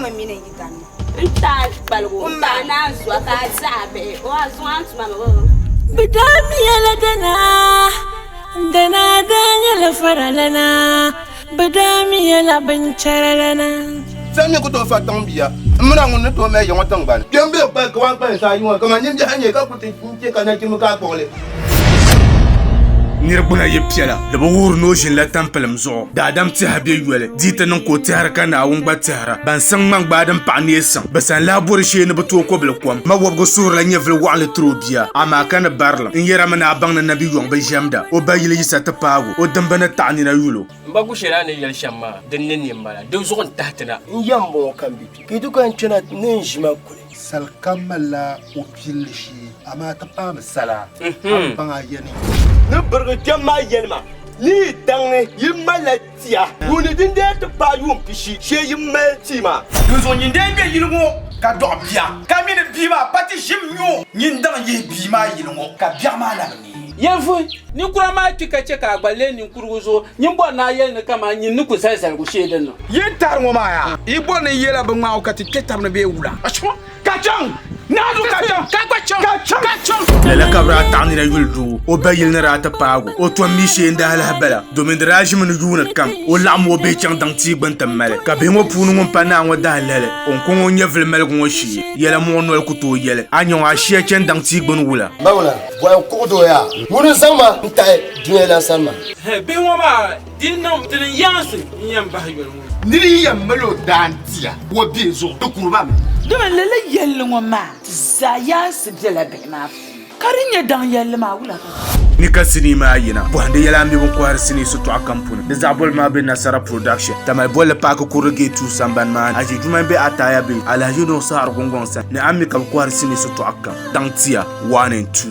kuma mini n yidana. N taai kpaligu n paai naanzua ka a zaɣa bihi o a zuŋ a ni tuma mi o. Bɛ daa miyala dana, dana daa nyɛla faralana, bɛ daa miyala binchɛralana. Sani mi ku tooi fa tiŋ bia m mini a ŋun ni tooi mali ya ŋɔ tiŋgbani. Kpe m-be kpali ka waan kpalim saha yi ŋɔ kaman nimbihi n-nyɛ ka ku ti n-chɛ ka nachimba ka a kpuɣi li. Nir gbuna yi piɛla, di bi wuhiri ni o ʒinila tampilim zuɣu. Daadam tɛha be yoli, di yi ti niŋ ka o tɛhiri ka Naawuni gba tɛhira. Ban siŋ ŋmani gbaai din paɣi neesim, bɛ sani lahi bɔri shee ni bɛ tooi kobili kom. Ma wɔbigu suhurila nyɛvili waɣinli tiri o bia, amaa ka ni barilim. N yɛrimi ni a baŋ ni nabi yɔŋ bi ʒɛmda, o ba yili yisa ti paag o, o dimba ni taɣi nina yul o. M ba Gushɛli a ni yɛli shɛm maa, din ni ne m-bala, di zuɣu n-tahi ti na. N ya m-bɔŋɔ ka m be kpe, ka yi ti ku yɛn kpɛna ni n ʒi ma kuli. Sal kam malila o pilli shee, amaa ti paami sala, a ni baŋ a ya ni. Ni birigi kpɛm maa yɛli ma, Ni yi daŋ ni yi malila tia yuuni din dee ti paai yuun pishi shee yi mali tia maa. Dinzuɣu nyin dee be yili ŋɔ ka dɔɣi bia, ka mi ni bia maa pa ti ʒim nyu nyin daŋ yihi bia maa yili ŋɔ ka biɛɣu maa labi neei. Yɛlivuhi, Ninkura maa kpi ka chɛ ka a gba leei ninkurigu zuɣu, nyin bɔri ni a yɛli ni kaman nyin ni ku zali zaligu shee din niŋ. Yi ni tahiri ŋɔ maa yaa, yi bɔri ni yi yɛla bɛ ŋmaag o ka ti kpe tab ni bee wula? Ka chaŋ! Nazu ka chaŋ! Ka gba chaŋ! Ka chaŋ! Ka chaŋ! Lala ka bɛ daa taɣi nina yuli doo o ba yili ni daa ti paag o, o tom mi shee n-daa lahi bala, domin di daa ʒimi ni yuuni kam o laɣim o bihi chaŋ daŋ tia gbini ti mali. Ka bihi ŋɔ puuni ŋun pa naa ŋɔ dahalali, o ni kɔŋ o nyɛvili maligu ŋɔ shee, yɛla muɣi noli ku tooi yɛli, A nya ŋɔ, a shia chani daŋ tia gbini wula? Mawula, bɔhim kuɣ doo yaa, ŋuni n-zaŋ ma n-tahi dunia lan sani maa? Bihi ŋɔ maa di niŋ dini yaansi n-yɛn bahi yoli ŋɔ. Nir yi yɛn mal o daantia o bihi zuɣu, di kuri ba mi. Domi lala yɛlli ŋɔ maa ti zaa yaansi bela bihi maa puuni, ka di nyɛ daŋ yɛlli maa wula ka. Ni ka sinii maa yina bɔhindi yɛla a mi bini kɔhiri sinii sitɔɣu kam puuni. Di zaɣ boli maa be Nasara Production, Tamale bolli paaki kurili gate 2 sambani maa ni. Aʒi Jumai be Ataya be Alhaji Nuhu Saɣiri Gungɔŋ sani ni a mi ka bɛ kɔhiri sinii sitɔɣu kam. Daŋ tia 1 and 2.